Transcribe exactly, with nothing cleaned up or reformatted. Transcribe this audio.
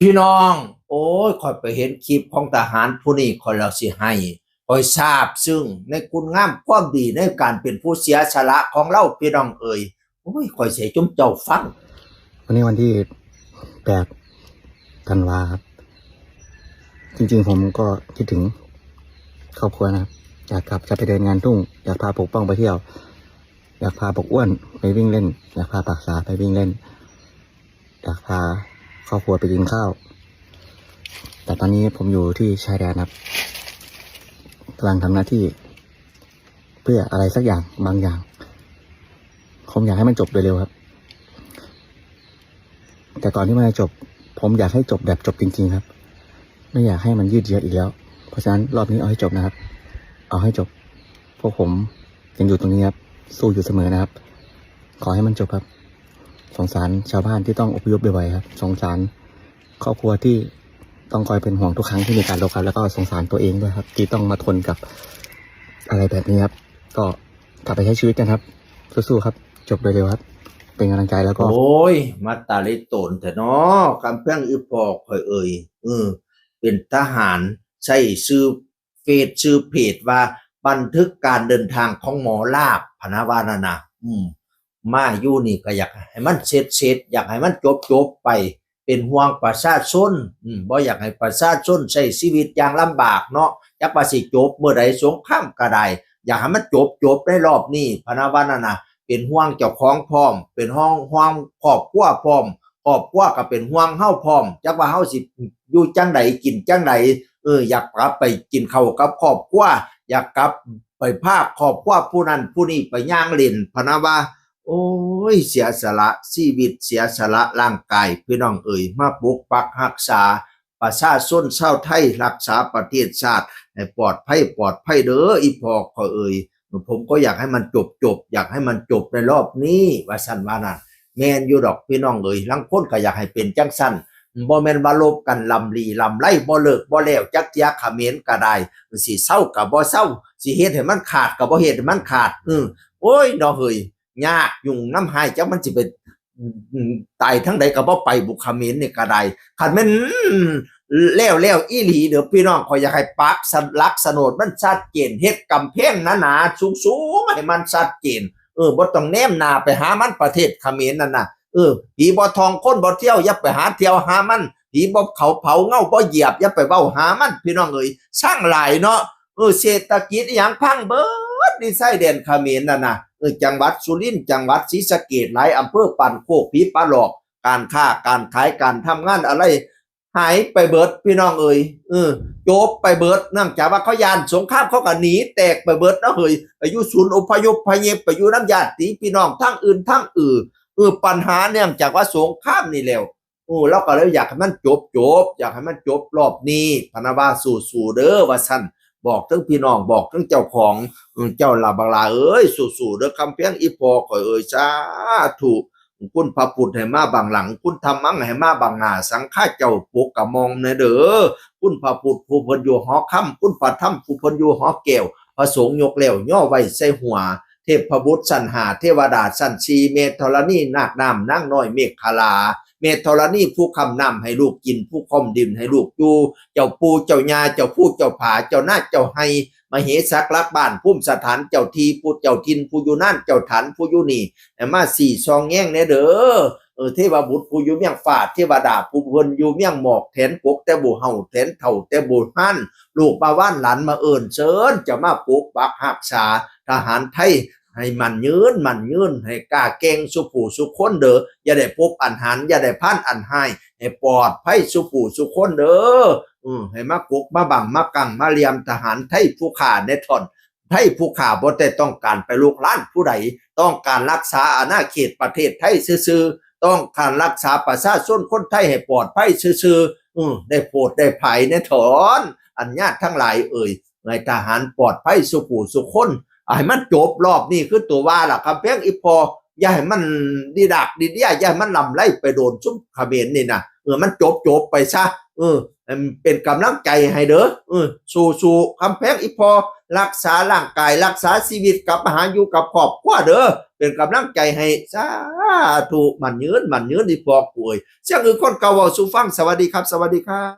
พี่น้อง โอ้ย ข้อยไปเห็นคลิปของทหารผู้นี้ ข้อยแล้วสิไห้ ข้อยซาบซึ้งในคุณงามความดีในการเป็นผู้เสียสละของลาว พี่น้องเอ๋ย โอ้ย ข้อยสิให้จุมเจ้าฟัง วันนี้วันที่แปดธันวาครับ จริงๆผมก็คิดถึงครอบครัวนะครับ อยากกลับจะไปเดินงานทุ่ง อยากพาปกป้องไปเที่ยว อยากพาปกอ้วนไปวิ่งเล่น อยากพาปากษาไปวิ่งเล่น อยากพาครอบครัวไปกินข้าว แต่ตอนนี้ผมอยู่ที่ชายแดนครับ กำลังทำหน้าที่ เพื่ออะไรสักอย่างบางอย่าง ผมอยากให้มันจบโดยเร็วครับ แต่ก่อนที่มันจะจบ ผมอยากให้จบแบบจบจริงๆครับ ไม่อยากให้มันยืดเยื้ออีกแล้ว เพราะฉะนั้นรอบนี้เอาให้จบนะครับ เอาให้จบ พวกผมยังอยู่ตรงนี้ครับ สู้อยู่เสมอนะครับ ขอให้มันจบครับ สงสารชาวบ้านที่ต้องอพยพบ่อยๆครับ สงสารครอบครัวที่ต้องคอยเป็นห่วงทุกครั้งที่มีการรบครับ แล้วก็สงสารตัวเองด้วยครับ ที่ต้องมาทนกับอะไรแบบนี้ครับ ก็กลับไปใช้ชีวิตกันครับ สู้ๆครับ จบโดยเร็วครับ เป็นกำลังใจแล้วก็ โอ้ย มาตาลิโตนแท้เนาะ กำแพงอีพ่อข่อยเอ่ย เออ เป็นทหาร ใช้ชื่อเฟซชื่อเพจว่าบันทึกการเดินทางของหมอลาบพะนะว่านั่นนะ อืม มาอยู่นี่ก็อยากให้มันเสร็จๆ อยากให้มันจบๆ ไป เป็นห่วงประชาชน อืม บ่อยากให้ประชาชนใช้ชีวิตอย่างลำบากเนาะ จักว่าสิจบเมื่อใด สงครามก็ได้ อยากให้มันจบๆ ในรอบนี้พะนะว่านั่นนะ เป็นห่วงเจ้าของพร้อม เป็นห่วง ห่วงครอบครัวพร้อม ครอบครัวก็เป็นห่วงเฮาพร้อม จักว่าเฮาสิอยู่จั่งใด กินจั่งใด เออ อยากกลับไปกินข้าวกับครอบครัว อยากกลับไปพาครอบครัวผู้นั้นผู้นี้ไปย่างเล่นพะนะว่า โอ้ย เสียสละชีวิต เสียสละร่างกาย พี่น้องเอ๋ย มาปกปักรักษาประชาชนชาวไทย รักษาประเทศชาติให้ปลอดภัย ปลอดภัยเด้อ อีพ่อข่อยเอ๋ย ผมก็อยากให้มันจบๆ อยากให้มันจบในรอบนี้ ว่าซั่นว่านั่น แม่นอยู่ดอกพี่น้องเอ๋ย ลางคนก็อยากให้เป็นจั่งซั่น บ่แม่นว่ารบกันลำลีลำไร บ่เลิกบ่แล้วจักเทื่อ เขมรก็ได้ สิเซาก็บ่เซา สิเฮ็ดให้มันขาดก็บ่เฮ็ดให้มันขาด อือ โอ้ย เนาะเฮ้ย ยากยุ่งนำหาย จักมันสิไป อืม ตายทางใดก็บ่ไปบุ เขมรนี่ก็ได้ คันแม่นแล้ว แล้วอีหลีเด้อพี่น้อง ข้อยอยากให้ปักหลักโฉนดมันชัดเจน เฮ็ดกำแพงหนาๆ สูงๆ ให้มันชัดเจน เออ บ่ต้องแนมหน้าไปหามัน ประเทศเขมรนั่นน่ะ เออ ผีบ่ท่องคนบ่เที่ยว อย่าไปหาเที่ยวหามัน ผีบ่เขาเผาเงาบ่เหยียบ อย่าไปเว้าหามัน พี่น้องเอ๋ย ช่างหลายเนาะ เออ เศรษฐกิจอิหยังพังเบิด นี่ชายแดนเขมรนั่นน่ะ เออ จังหวัดสุรินทร์ จังหวัดศรีสะเกษ หลายอำเภอ ปานโคก ผีปลาหลอก การค้าการขาย การทำงานอะไร หายไปเบิด พี่น้องเอ๋ย เออ จบไปเบิด เนื่องจากว่าเขาย้านสงคราม เขาก็หนีแตกไปเบิดเนาะเฮ้ย ไปอยู่ศูนย์อพยพพยพ ไปอยู่นำญาติพี่น้องทางอื่นทางอื่น เออ ปัญหาเนื่องจากว่าสงครามนี่แหล้ว โอ้ เราก็เลยอยากให้มันจบจบ อยากให้มันจบรอบนี้ พะนะว่าสู้ๆ เด้อ ว่าซั่น บอกถึงพี่น้อง บอกถึงเจ้าของ เออ เจ้าล่ะบักหล่าเอ้ย สู้ๆ เด้อ กำแพงอีพ่อข่อยเอ้ย สาธุ คุณพระพุทธให้มาบั้งหลัง คุณธัมมังให้มาบั้งหน้า สังฆาเจ้าปกกระหม่อมแน่เด้อ คุณพระพุทธผู้เพิ่นอยู่หอคำ คุณพระธรรมผู้เพิ่นอยู่หอแก้ว พระสงฆ์ยกแล้วย่อไว้ใส่หัว เทพบุตรชั้นห้า เทวดาชั้นสี่ แม่ธรณีนาคน้ำนางน้อยเมขลา แม่ธรณีผู้ค้ำน้ำให้ลูกกิน ผู้ค้ำดินให้ลูกอยู่ เจ้าปู่เจ้าย่า เจ้าภูเจ้าผา เจ้านาเจ้าไฮ่ มเหสักหลักบ้าน ภูมิสถานเจ้าที่ ผู้เจ้าถิ่น ผู้อยู่นานเจ้าฐาน ผู้อยู่นี่ ให้มาสี่ซองแยงแน่เด้อ เออ เทวบุตรผู้อยู่เวียงฟ้า เทวดาผู้เพิ่นอยู่เวียงหมอก แทนกกแต่บ่เฒ่า แทนเฒ่าแต่บ่ฮั่น ลูกมาวานหลานมาเอิ้นเชิญ จะมาปกปักรักษาทหารไทย ให้มั่นยืน มั่นยืน ให้กล้าแกร่งสู่ผู้สู่คนเด้อ อย่าได้พบอันหาร อย่าได้พานอันฮ้าย ให้ปลอดภัยสู่ผู้สู่คนเด้อ อือ ให้มากุกมาบังมากังมาเหลี่ยมทหารไทยผู้ข้าแน่ท่อน ไทยผู้ข้าบ่ได้ต้องการไปลุกรานผู้ใด ต้องการรักษาอาณาเขตประเทศไทยซื่อๆ ต้องการรักษาประชาชนคนไทยให้ปลอดภัยซื่อๆ อือ ได้โปรดได้ภัยแน่ท่อน อันญาติทั้งหลายเอ่ย ให้ทหารปลอดภัยสู่ผู้สู่คน ให้มันจบรอบนี้คือตัวว่าล่ะ กำแพงอีพ่อ อย่าให้มันดีดากดีเดีย อย่าให้มันลำไรไปโดนซุมเขมรนี่นะ เออ มันจบจบไปซะ เออ เอิ่มเป็นกำลังใจให้เด้อ เออ สู้ๆ คำแพงอีพ่อ รักษาร่างกาย รักษาชีวิต กลับมาหาอยู่กับครอบครัวเด้อ เป็นกำลังใจให้ สาธุ มั่นยืน มั่นยืนอีพ่อกูเอ้ย เสียงอื่นคนเก่าเว้าสู่ฟัง สวัสดีครับ สวัสดีครับ